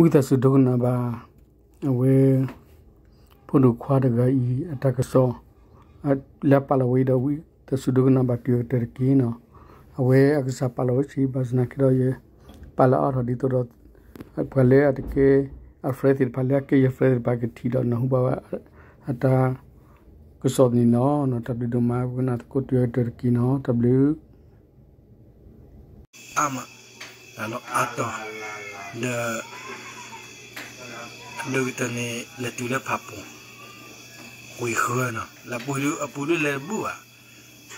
ဝံသးစူၤဒိကနၣ်ဘၣ် အဝဲ ဖိဒိၣ်ခွါတဂၤအံၤ အတၢ်ကစီၣ် လၢအပာ်လီၤဝဲအံၤဒီး ဝံသးစူၤဒိကနၣ်ဘၣ်တုၤအကတၢၢ်တက့ၢ်နီၤ. အဝဲအကစၢ်ပာ်လီၤဝဲဆံး ဘၣ်ဆၣ်သနာ်က့ဒီး ယပာ်လီၤအါထီၣ်ဒ်သိးဒီး ပှၤလၢအတကဲ အ friend သ့ၣ်တဖၣ် လၢအကဲယ friend သ့ၣ်တဖၣ် ကထံၣ်ဒီးနၢ်ဟူဘၣ်ဝဲ အတၢ်ကစီၣ်န့ၣ်လီၤ. တၢ်ဘျုးဒိၣ်မး ဝံသးစူၤဒိကနၣ်သကိးတုၤအကတၢၢ်တက့ၢ်နီၤ. တၢ်ဘျုး အါမး တၢ်လီၤအါတီၤ ဒီး အဒိၣ်ကတၢၢ်န့ၣ် လဲၤတုၤလၢဖးပူၤ ဝ့ၢ်ဃၢၤနီၤ, လၢအပူၤဒု အပူၤဒုလဲၤတဘူၣ်ဘၣ်,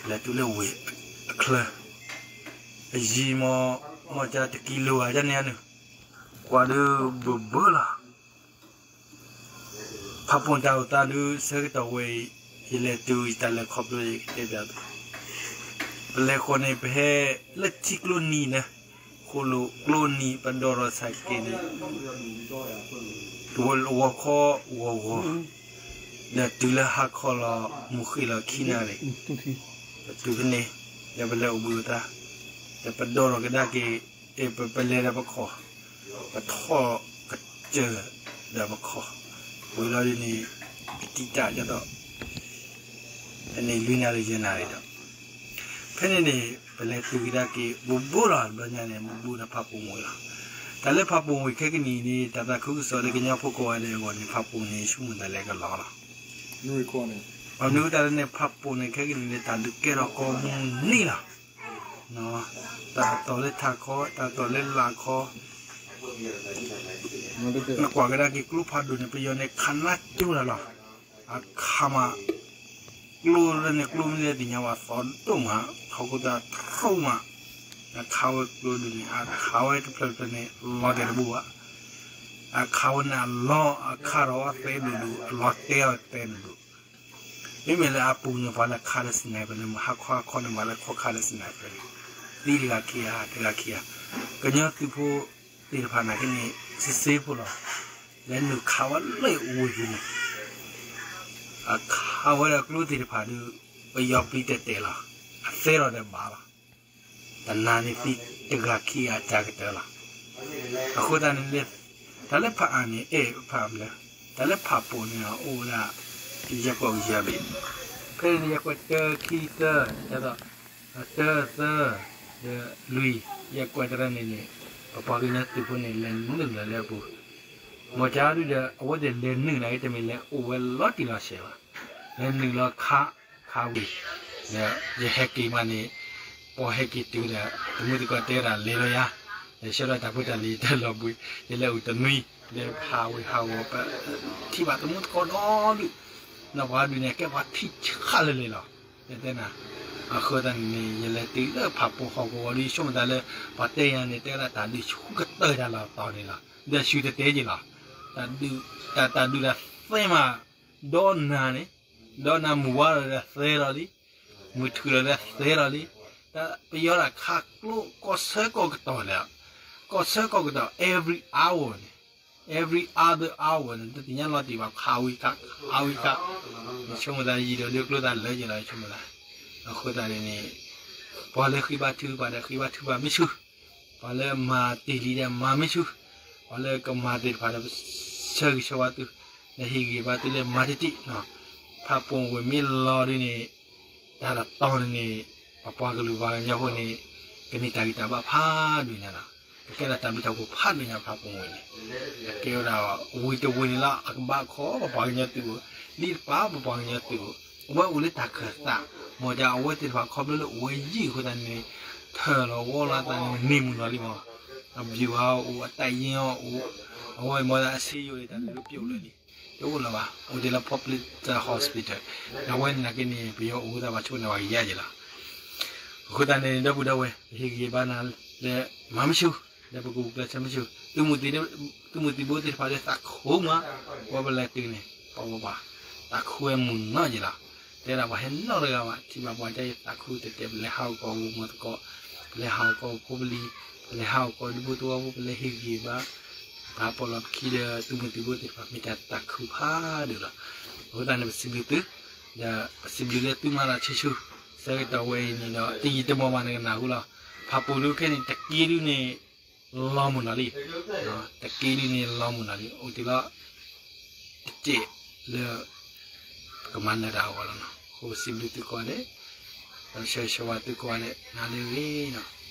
လဲၤတုၤလၢဝ့ၢ်အချၢ အယံၤမး မ့ၢ်ကတကံလိၤဧါ ဒ်န့ၣ်ဧါန့ၣ်, ကွၢ်ဒုးဘၢဘၢလီၤ. ဖးပူၤတၢ်အိၣ်သးဒုး ဆၢကတီၢ်ဝဲအံၤ ယလဲၤတုၤယတၢ်လဲၤခီဖျိ ယကတဲဘၣ်သု, ပလဲၤဃီန့ၣ် ပဟဲလၢထံကျိနံၤန့ၣ်, ဃိၣ်လိာ်ကျိနံၤ ပဒိးထီၣ်ဆၣ်က့ၤန့ၣ် တဝီခီဂီၤဂီၤ, ဒီးတုၤလၢဟါခီလီၤ မုၢ်ဃ့ၢ်လီၤခံနၣ်ရံၣ်, ပတုၤဖဲန့ၣ် ဒီးပလဲၤအိၣ်ဘှံးအိၣ်သါ, ဒီးပဒိးထီၣ်ကဒါက့ၤ ပလဲၤဒီးပခီၣ်, ပထီၣ်ကစၢၢ်ဒီးပခီၣ်, ဝံၤလီၤဒ်န့ၣ် ကတံာ်တာ်ဒ်သိး တနံၤလွံၢ်နၣ်ရံၣ်ယဲၢ်နၣ်ရံၣ်ဒီး ဖဲန့ၣ်န့ၣ် ပလဲၤတုၤကဒါက့ၤ ဘူးဘူးလီၤ တဘျီညါန့ၣ် ဘူးဘူးဒီးဖးပူၤဝ့ၢ်လီၤ. တၢ်လၢဖးပူၤဝ့ၢ်ခဲကနံၣ်အံၤန့ၣ် တၢ်သးခုကစီၣ်လၢကညီဖိကိးဂၤဒဲးအဂီၢ်န့ၣ် ဖးပူၤန့ၣ် ဆိကမိၣ်တၢ်လဲၤကလီလီၤ. အမနုၤအဃိသတးလဲၣ်န့ၣ် ဖးပူၤန့ၣ် ခဲကနံၣ်န့ၣ် တၢ်ဒုးကဲထီၣ်ကိးမုၢ်နံၤလီၤ. တၢ်တီၢ်လၢထးခီ တၢ်တီၢ်လၢလာ်ခီ နကွၢ်ကဒါက့ၤကျိဖးဒိၣ်န့ၣ် ပယီၤန့ၣ် ခးနါကၠိတၢ်လီၤ. အခးမး ကျိလၢန့ၣ် ကျိမ့ၢ်လၢသ့ၣ်ညါဘၣ်သီဒိၣ်မး ဟီၣ်ခိၣ်သးတြီမး, အခးဝဲကျိဒုးန့ၣ် အခးဝဲတဖျၢၣ်တဖျၢၣ်န့ၣ် လီၤတဲာ်တဘူၣ်ဘၣ်, အခးဝဲန့ၣ်အလီၤ အခးထီၣ်အီၤသဲဒိၣ်ဒိၣ် အလီၤတဲာ်အီၤသဲဒိၣ်ဒိၣ်, မ့မ့ၢ်လၢအပူၤန့ၣ် ပှၤလၢခးလၢ sniper န့ၣ် ဟါခီဟါခီန့ၣ် ပှၤလၢခီခးလၢ sniper န့ၣ် သံတဂၤခံဂၤ တဂၤခံဂၤ, ကညီသုးဖိသ့ၣ်တဖၣ်နာ်က့န့ၣ် စ့စ့ဖိလီၤ. လဲၤနုာ်ခးဝဲလၢအဝ့ၢ်ပူၤန့ၣ် အခးဝဲဒၣ်ကျိသ့ၣ်တဖၣ်ဒီး ပယီၤပျံၤတဲာ်တဲာ်လီၤ. အသဲထီၣ်ဒီးဘၣ်လီၤ. တနၤန့ၣ်သံတဂၤခံဂၤအတၢ်ကတၢၢ်လီၤ. အဃိသတးန့ၣ် တၢ်လၢဖးအါန့ၣ် အဲၣ်ဖးအါဘျၢ, တၢ်လၢဖးပူၤန့ၣ် အိၣ်ဝဲဒၣ် ယဲၢ်ကွဲၢ်ကယၤဘ့ၣ်, ဖဲန့ၣ်ယဲၢ်ကွဲၢ်တၢ ခံ သၢ ဒ်သိး တၢ သၢ ဒီးလွံၢ် ယဲၢ်ကွဲၢ်တရၢန့ၣ်န့ၣ် ပပှၤကညီသုးဖိန့ၣ် လဲၤနုာ်လီၤလၢအပူၤ, မ့ၢ်ကါဒုဒီး အဝဲသ့ၣ်လဲၤနုာ်နာ်က့တမ့ၢ်လဲၤအိၣ်ဝဲလီၤတံၢ်လီၤဆဲးဘၣ်, လဲၤနုာ်လီၤခး ခးဝံၤ ဒီးယဟဲက့ၤမးန့ၣ် ပှၤဟဲက့ၤတုၤဒီး တမုၢ်တကိးတဲဒၣ်လဲၤလီၤယၤ, ယဆှၢဒီးတၢ်ဖိတၢ်လံၤတၢ်လီၤဘှံး ယလဲၤအိၣ်တနွံ ဒီးဟးဝံၤဟးဂီၤ ပထံၣ်ဘၣ်တမုၢ်တကိးဒီဒုၣ်, နီၢ်ပှၤဒုန့ၣ် ကဲပှၤထံၣ်ဆးလၢလၢလီၤ, ယတဲနၤ, အဃိသတးန့ၣ် ယလဲၤတုၤလၢဖးပူၤဟီၣ်ကဝီၤဒီး ယဆိကမိၣ်သးလၢ ပှၤတဲယၤန့ၣ် တဲဝဲဒၣ်တၢ်ဒုးဆူကတၢၢ်တၢ်လီၤတီၤန့ၣ်လီၤ, ဒီးဆူတတဲက့ၤလီၤ, တၢ်ဒုးတၢ်ဒုးတၢ်သဲမး ဒီနၤန့ၣ် ဒီနၤမုၢ်ဝါလီၤဒီးသဲလီၤလံ, မုၢ်ထူၣ်လီၤဒီးသဲလီၤလံ, တၢ်ပယီၤတၢ်ခးကျိကီၢ်ဆၢကီၢ်ကတီၢ်န့ၣ်, ကီၢ်ဆၢကီၢ်ကတီၢ် every hour န့ၣ်, every other hour န့ၣ် တသ့ၣ်ညါလီၤတံၢ်ဘၣ် ခးဝံၤခး ခးဝံၤခး, ယဆိကမိၣ်သးယံာ်ဒီးဒုးကျိသးလၢာ်က့ၤလီၤ ယဆိကမိၣ်သး, အဃိသတးန့ၣ် ပှၤလၢဃ့ဘါထုကဖၣ်ဒီးဃ့ဘါထုကဖၣ်မ့ၢ်ဆူၣ်, ပှၤလၢမၤတ့ၢ်လံဒီးမၤမ့ၢ်ဆူၣ်, ပှၤလၢကမၤသ့ၣ်တဖၣ်ဒီး ဆၢဂ့ၤဆၢဝါသု, လၢဟ့ၣ်ဂံၢ်ဘါသုလၢမၤတ့ၢ်တ့ၢ်, ဖးပူၤဝ့ၢ်မ့ၢ်လီၤဒ်န့ၣ် တၢ်လီၤတီၤန့ၣ်န့ၣ် ပပှၤကလုာ်ပှၤကညီဖိန့ၣ် ကန့ၢ်တၢ်ဂံၢ်တၢ်ဘါဖးဒိၣ်ညါလီၤ, ကကဲထီၣ်တၢ်ဘျုးတၢ်ဖှိၣ်ဖးဒိၣ်ညါဖးပူၤဝ့ၢ်န့ၣ်, ကကဲဝဲဒၣ်ဝ့ၢ်တဝ့ၢ်န့ၣ်လီၤ အကဘၣ်ခီပပှၤကညီသုးအိၣ်, လံတပာ်ပပှၤကညီသုးအိၣ်, အဝဲအိၣ်လၢတၢ်ခၢၣ်သး, မ့ၢ်ဒ်အဝဲသ့ၣ်တဖၣ်ခီဖျိလၢအိၣ်ဝဲယံာ်အဃိသတးန့ၣ် ထၢၣ်လီၤဝီလီၤသးန့ၣ် န့ၢ်မုာ်လီၤလံမး, အဘျုးအါအိၣ် အတၢ်ယ့အီၤအိၣ်, အဝဲမ့ၢ်ဒ်အဆေးရုံန့ၣ် တၢ်လၢပျိာ်လၢာ်လံ တအိၣ်လၢၤဘၣ်, အိၣ်ဒံးလၢ public hospital, ဒီးအဝဲန့ၣ်နာ်က့န့ၣ် ပယီၤအိၣ်ဝဲသးဘၣ်ဆိၣ်န့ၣ်ဝဲကယါယဲလီၤ, အဃိသတးန့ၣ် ဒီပုၢ်ဒီဝဲၢ် ပဟ့ၣ်ဂံၢ်ဘါနၤလၢမၤမ့ၢ်ဆူၣ်, လၢပကအိၣ်ကျဲးစၢးမ့ၢ်ဆူၣ်, သုးမုၢ်သံၣ်ဘိသ့ၣ်တဖၣ်ဒီးသးခုမး, ဝဲပလဲၤတုၤန့ၣ် ပှၤဝဲပှၤ သးခုဝဲမုာ်နီၢ်ယဲလီၤ, တဲဒၣ်ပှၤဟဲနီတဂၤဘၣ်, ထံၣ်ဘၣ်ပှၤကါအံၤသးခုတဲတဲ ပလဲၤဟးဂီၤကီၢ်ဂီၤမီၢ်သကိး, ပလဲၤဟးဂီၤကီၢ်ဖိပလံၤ, ပလဲၤဟးဂီၤကီၢ်ဒူဖိသဝီဖိ ပလဲၤဟ့ၣ်ဂံၢ်ဘါ ပဟးပိာ်လီၤပခံဒီးသုးမုၢ်သံၣ်ဘိသ့ၣ်တဖၣ် မ့ၢ်တၢ်သးခုဖးဒိၣ်လီၤ, အဃိသတးန့ၣ် ပစံးဘျုးသု, ဒီးပစံးဘျုးလၢသုမၤတၢ်ဆူၣ်ဆူၣ်, ဆၢကတီၢ်ဝဲအံၤန့ၣ်ဒီး တယံာ်တမီၢ်ဘၣ်န့ၣ်ကနၢ်ဟူလီၤ, ဖးပူၤဒုးခဲန့ၣ် တက့ဒုးန့ၣ် လီၤမုၢ်နီၢ်လံ, တက့ဒ်န့ၣ်လီၤမုၢ်နီၢ်လံ အိၣ်တ့ၢ်လီၤတစဲးလၢ ပကမၤနၢၤတၢ်အဂီၢ်လီၤနီၤ. အဃိစံးဘျုးသုကိးဂၤဒဲး, ဒီးဆၢဂ့ၤဆၢဝါသုကိးဂၤဒဲး နၤလၢအဂ့ၤနီၤ.